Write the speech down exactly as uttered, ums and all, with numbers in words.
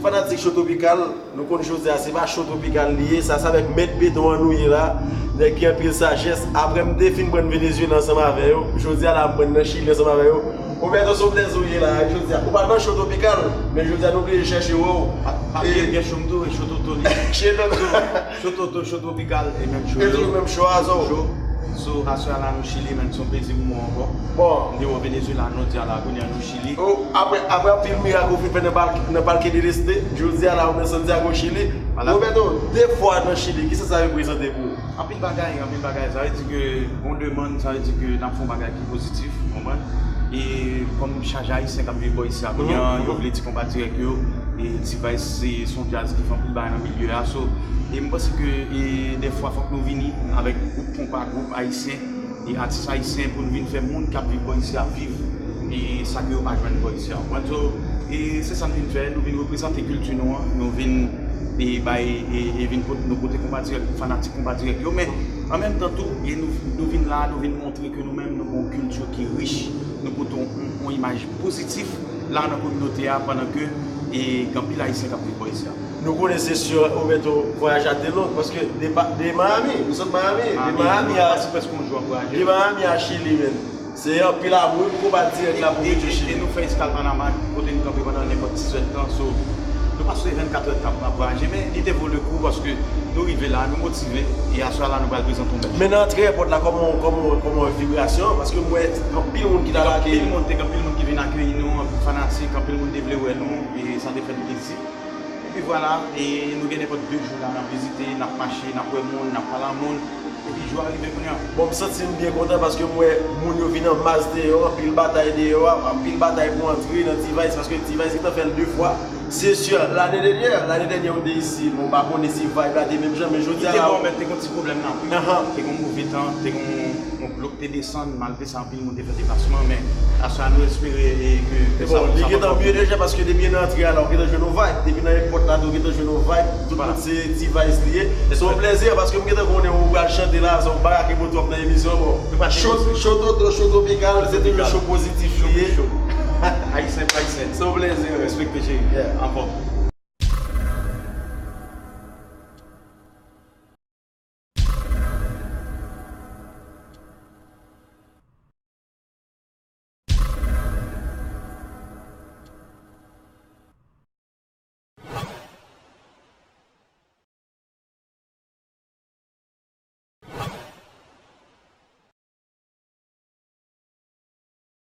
Fanatik Cho Tropikal, nou konn jodi a se pa Cho Tropikal li ye, sa se avèk mèt beton an nou ye la, nèg ki anpil sajès. Apre m te fin pran Venezuela ansanm avè yo, jodi a la m pran nan Chili ansanm avè yo. Roberto, se yon plèzi w ye la jodi a. Ou pa t nan Cho Tropikal, men jodi a nou oblije chèche wè w. Pa gen, gen Cho m tou, e Cho Toto li. Cho Toto. Cho Toto, Cho Tropikal, e menm Cho yo. E tou menm Cho a, so. Cho. So, aswè a la nou Chili, men se yon plezi pou mwen ankò. Bon. M te wè w Venezuela, jodi a la, kounye a nou Chili. Oh, apre, apre anpil mirak ou fin fè nan Parque, nan Parque del Este, jodi a la ou nan Santiago, Chili. Roberto, de fwa nan Chili, kisa sa reprezante pou ou? Anpil bagay, anpil bagay. Sa vle di ke bon demann, sa vle di ke n ap fè yon bagay ki pozitif, w konprann? E kòm chak Ayisyen k ap viv bò isi a, kounye a, yo vle di konpa dirèk yo, e T-Vice se, se yon djaz ki fè anpil bagay nan milye a. So, e m panse ke, e, de fwa fòk nou vini avèk gwoup konpa, gwoup ayisyen, e atis ayisyen pou n vin fè moun k ap viv bò isi a viv e sa ke yo pa jwenn bò isi a. Ou konprann? So, e se sa n vin fè, nou vin reprezante kilti nou an, nou vin e bay e, e vin pot, nou pote konpa dirèk pou fanatik konpa dirèk yo, men an menm tan tou, e nou, nou vin la, nou vin montre ke nou menm nou gen yon kilti ki rich, nou pote yon, yon, yon imaj pozitif la nan kominote a pandan ke e gen anpil ayisyen k ap viv bò isi a. Nou konnen se si Roberto vwayaj la te long, paske de, de Miami, nou sot Miami, de Miami a, pase prèske yon jou ap vwayaje. De Miami a Chili, men. Se anpil abri pou konpa dirèk la pou Beach Chili. E nou fè eskal Panama, kote nou kanpe pandan nenpòt dizuit tan. So, nou pa sou vennkat è tan pou n ap vwayaje, men li te vo le kou paske nou rive la, nou motive, e aswè a la nou pral prezante yon bèl show. Men nan antre èpòt la, kòman, kòman, kòman vibrasyon? Paske m wè anpil moun ki t alake. Anpil moun, te gen anpil moun ki vin akeyi nou, anpil fanatik, anpil moun te vle wè nou, e sa te fè n plezi. Epi vwala, e nou gen nenpòt de jou la, n ap vizite, n ap mache, n ap wè moun, n ap pale a moun. Epi jou a rive kounye a. Bon, m santi m byen kontan paske m wè moun yo vin an mas deyò, anpil batay deyò, anpil batay pou antre nan T-Vice, paske T-Vice gentan fè l de fwa. Se si, lane dènyè, lane dènyè ou te isi, bon, m pa konnen si vibe la te menm jan, men jodi a la. Li te bon, men te gen yon ti pwoblèm nan. Te gen yon move tan, te gen yon, yon dlo k te desann, malgre sa, anpil moun te fè deplasman, men aswè a nou espere e ke, ke sa, bon, li gentan mye deja, paske depi nan antre a la, ou gentan jwenn yon vibe. Depi nan èpòt la tou, ou gentan jwenn yon vibe. Tout moun se T-Vice li ye. Se yon plèzi, paske m gentan konnen ou pral chante la, se yon bagay ki bon twòp nan emisyon, bon. Cho, Cho Toto, Cho Tropikal, se toujou cho pozitif li ye. Ayisyen pou ayisyen. Se yon plèzi, wi. Respekte, cheri. Yeah. Anfòm.